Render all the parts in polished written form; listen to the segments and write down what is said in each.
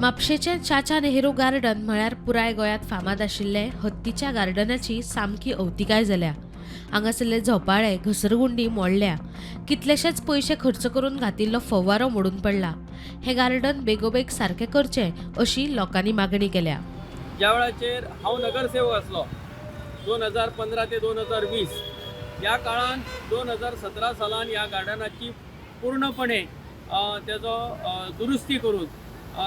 म्हापशेचें चाचा नेहरू गार्डन म्हळ्यार पुराय गोंयांत फामाद आशिल्ले हत्तीच्या गार्डनाची सामकी अवतिकाय जाल्या. हांगासरले झोपाळे, घसरगुंडी मोडल्या. कितलेशेच पयशे खर्च करून घातिल्लो फवारो मोडून पडला. हें गार्डन बेगोबेग सारकें करचें अशी लोकांनी मागणी केल्या. ज्या वेळाचेर हांव नगरसेवक आसलो 2015 ते 2020 ह्या काळान, 2017 सालान ह्या गार्डनाची पूर्णपणे तेजो दुरुस्ती करून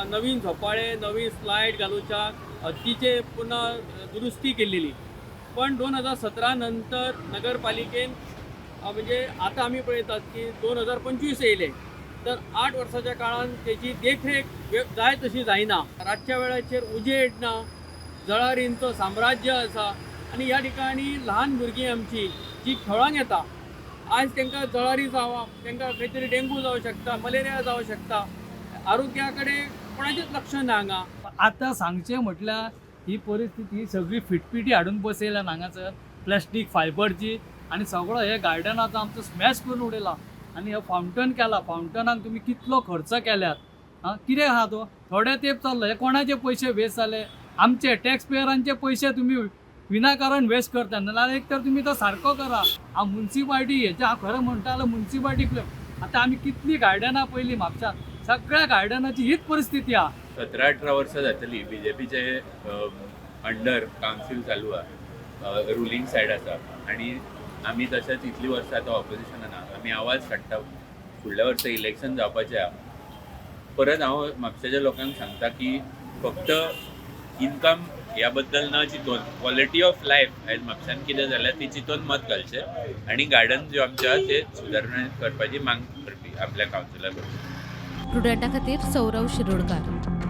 नवीन झोपाळे, नवीन स्लायड घालूच्या हत्तीचे पुन्हा दुरुस्ती केलेली. पण 2017 नंतर नगरपालिकेन म्हणजे आतां आमी पळयतात की 2025 येयले तर 8 वर्साच्या काळान तेजी देखरेख जाय तशी जायना. रातच्या वेळाचेर उजेड ना, जळारींचो साम्राज्य आसा आनी ह्या ठिकाणी ल्हान भुरगीं आमची जी खेळोंक येता, आयज तांकां जळारी जावप, तांकां खंय तरी डेंगू जावं शकता, मलेरिया जावं शकता. आरोग्या कडेन कोणाचेंच लक्ष ना हांगा. आतां सांगचें म्हटल्यार ही परिस्थिती सगळी फिटपिटी हाडून बसयल्या हांगासर, प्लास्टीक फायबरची, आनी सगळो हे गार्डनाचो आमचो स्मॅश करून उडयला आनी हे फावंटन केला. फावंटनाक तुमी कितलो खर्च केल्यात? आं, कितें आहा तो थोडे तेंप चल्लो. हे कोणाचे पयशे वेस्ट जाले? आमचे टॅक्स पेयरांचे पयशे तुमी विनाकारण वेस्ट करता. नाजाल्यार एक तर तुमी तो सारको करा. हांव मुन्सिपाल्टी हेजें हांव खरें म्हणटा जाल्यार मुन्सिपाल्टी, आतां आमी कितलीं गार्डनां पळयलीं म्हापशां, सगळ्या गार्डनाची हीच परिस्थिती आहा. 17-18 वर्सां जातली बीजेपीचे अंडर कावन्सील चालू आहा, रुलींग सायड आसा आनी आमी तशेंच इतलीं वर्सां आतां ऑपोजिशनान आहा. आमी आवाज काडटा. फुडल्या वर्सा इलेक्शन जावपाचें आहा. परत हांव म्हापशेच्या लोकांक सांगता की फक्त इनकम ह्या बद्दल न चिंतून क्वॉलिटी ऑफ लायफ आयज म्हापशान कितें जाल्यार ती चिंतून मत घालचें आनी गार्डन ज्यो आमचें आहा ते सुदारणा करपाची मागणी करपी आपल्या कावन्सिला कडसून. प्रुडंटा खातीर सौरव शिरोडकार.